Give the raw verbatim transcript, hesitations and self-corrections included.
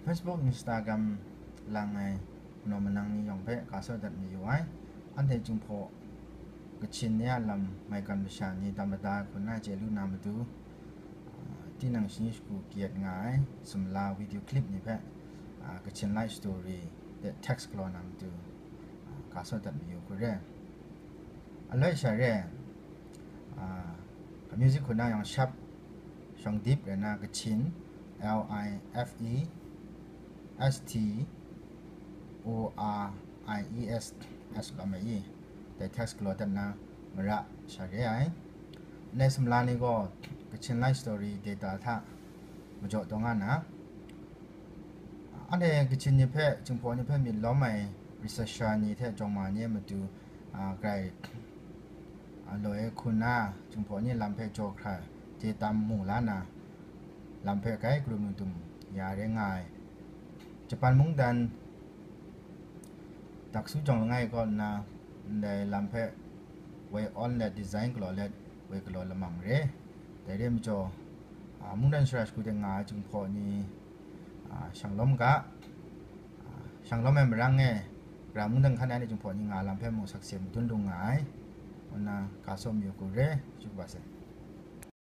Facebook, Instagram lang ai manaw manang ni yawng hpe ga sawt dat mayu ai. Anhte Jinghpaw Kachin ni a lam maigan masha ni dam lada ai hku na chye lu na matu, ah, tinang shani shagu kayat nga ai sumla video clip ni hpe, ah, Kachin Life Story de text galaw na matu, ah, ga sawt dat mayu hku re. Aloi sha re, ah, music hku na yawng shap shawng dip rai na Kachin, L I F E S T O R I E S S lawm ai i, dai text galaw dat na mara sha re ai. Ndai sumla ni gaw Kachin Life Story data hta majaw taw nga na, anhte Kachin ni hpe, Jinghpaw ni hpe myit lawm ai researcher ni hte jawng ma ni a matu, a, grai, a, loi ai hku na, Jinghpaw ni lam hpe jaw hkra je tam mu la na, lam hpe grai karum dum ya rai nga ai. Japan mungdan Daksu jawng langai kaw nna, ndai lam hpe woi awn let, design galaw let, woi galaw lamang re. Dai re ai majaw, a, mungdan shara shagu de nga ai Jinghpaw ni, a, shang lawm ga, a, shang lawm ai marang e, gara mungdan hkan ai ni Jinghpaw ni nga lam hpe mung sakse madun lung nga ai, ngu nna ga sawt mayu hku re, chyu kaba sai.